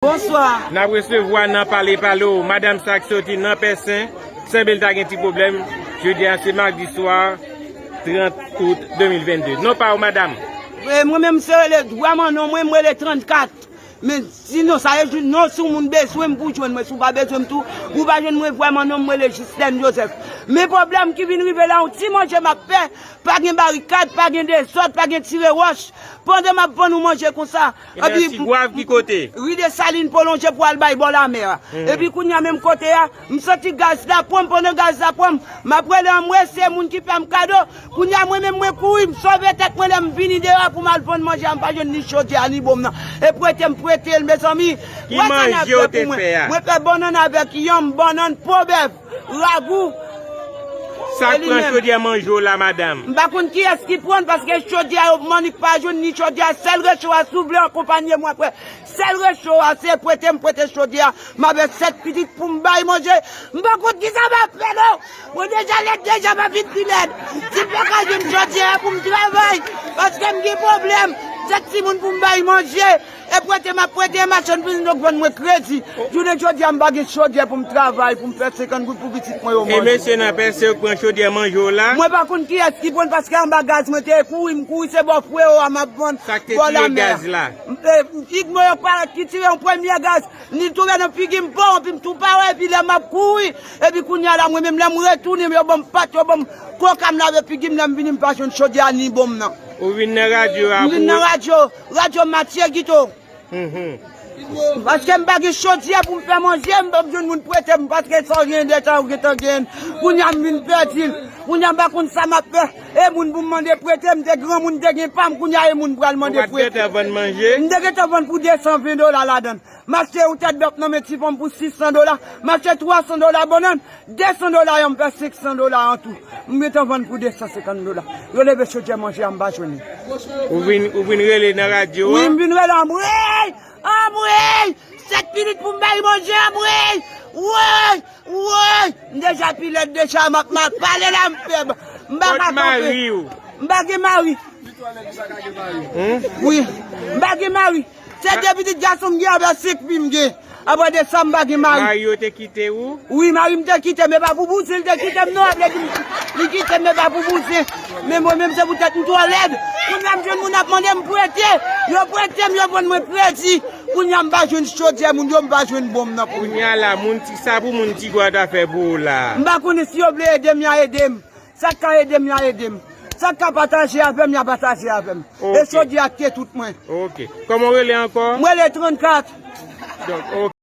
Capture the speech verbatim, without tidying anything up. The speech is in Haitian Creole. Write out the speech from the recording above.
Bonswa. N ap resevwa nan Pale Pale w, madanm sa k soti nan Pèsen, sanble l ta gen ti pwoblèm. Jodi a se madi swa, trant out de mil vennde. Non pa w, madanm? E, mwen menm se rele vrèman non mwen, mwen rele trannkat. Men sinon, sa e jou non, si w moun bezwen m pou jwenn mwen, si w pa bezwen m tou, ou pa jwenn mwen vrèman non, mwen rele Jislèn Jozèf. Men pwoblèm ki vin rive la, yon ti manje m ap fè, pa gen barikad, pa gen dezòd, pa gen tire wòch. Pandan m ap vann ou manje konsa, Ebyen, epi Tigwav ki kote? Ri Desalin pwolonje pou al bay bò lamè a. Epi kounye a menm kote a, m santi gaz la pran m, pandan gaz la pran m, m ap rele anmwe, se moun ki fè m kado. Kounye a mwen menm mwen kouri, m sove tèt mwen lè m vini deyò pou m al vann manje a, m pa jwenn ni chodyè a ni bonm nan. E prete m prete l, mezanmi. Ki manje w te fè a? Mwen fè bannann avèk yanm, bannann, po bèf, ragou. Sa k pran chodyè manje w la, madanm? M pa konn kiyès ki pran l, paske chodyè yo mannik pa jwenn ni chodyè, sèl recho a, si w vle akonpanye mwen apre. Sèl recho a, se prete m prete chodyè a. M avè sèt pitit pou m bay manje. M pa konn kisa m ap fè non. Mwen deja lèd, deja m ap vin pi lèd. Si m pa ka jwenn chodyè a pou m travay, paske m gen pwoblèm. Sèt timoun pou m bay manje. E prete m ap prete, machann vin donk vann mwen kredi. Jounen jodi a m pa gen chodyè pou m travay, pou m fè senkant goud pou pitit mwen yo manje. E mesye nan Pèsen yo k pran chodyè manje w la? Mwen pa konn kiyès ki pran l, paske anba gaz mwen te kouri, m kouri se bò Fwewo a m ap vann, bò lamè a. Sa k te tire gaz la? M, e, fig mwen yo parèt ki tire yon premye gaz, li tounen nan figi m, bon, epi m tou pa wè, epi lè m ap kouri, epi kounye a la, mwen menm lè m retounen, yo ban m pat, yo ban m koka, m lave figi m, lè m vini, m pa jwenn chodyè a ni bonm nan. Ou vin nan radyo a pou... M vin nan radyo, radyo Matye Gito. Paske m pa gen chodyè pou m fè manje, m p ap jwenn moun prete m, paske sa w genyen deja ou gentan genyen. Kounye a m vin pèdi l. Kounye a m pa konn sa m ap fè. E moun pou m mande prete, m te granmoun, m te gen pa m, kounye a e moun pral mande prete. Ou pa t gentan vann manje? M te gentan vann pou de san ven dola ladan l. M achte yon tèt bèf nan men ti fanm pou sis san dola. M achte twa san dola bannann. De san dola yo, m fè senk san dola an tou. M gentan vann pou de san senkant dola. Yo leve chodyè manje a, m pa jwenn li. Ou vin, ou vin rele nan radyo a? Wi, m vin rele, anmwey! Anmwey! Sèt pitit pou m bay manje, anmwey! Woy! Woy! M deja pi lèd deja, m ap mal pale la, m fèb. M pa ka kanpe. Kot mari w? M pa gen mari. Wi. M pa gen mari. Se de pitit gason m gen, avè senk fi m gen. Apre de sa, m pa gen mari. Mari w te kite w? Wi, mari m te kite m, e pa pou bouzen l te kite m non, vle di li kite m, e pa pou bouzen. Men mwen menm, se poutèt m twò lèd. Kounye a m jwenn moun ap mande m prete. Yo prete m, yo vann mwen kredi. Kounye a m pa jwenn chodyè moun yo, m pa jwenn bonm nan pou yo. Kounye a la, moun ti, sa pou moun Tigwav ta fè pou ou la? M pa konnen, si yo vle ede m, y a ede m. Sa k ka ede m, y a ede m. Sa k ka pataje avè m, y a pataje avè m. E chodyè a k te tout mwen. Ok. Kòman w rele ankò? Mwen rele trannkat. Donk, ok.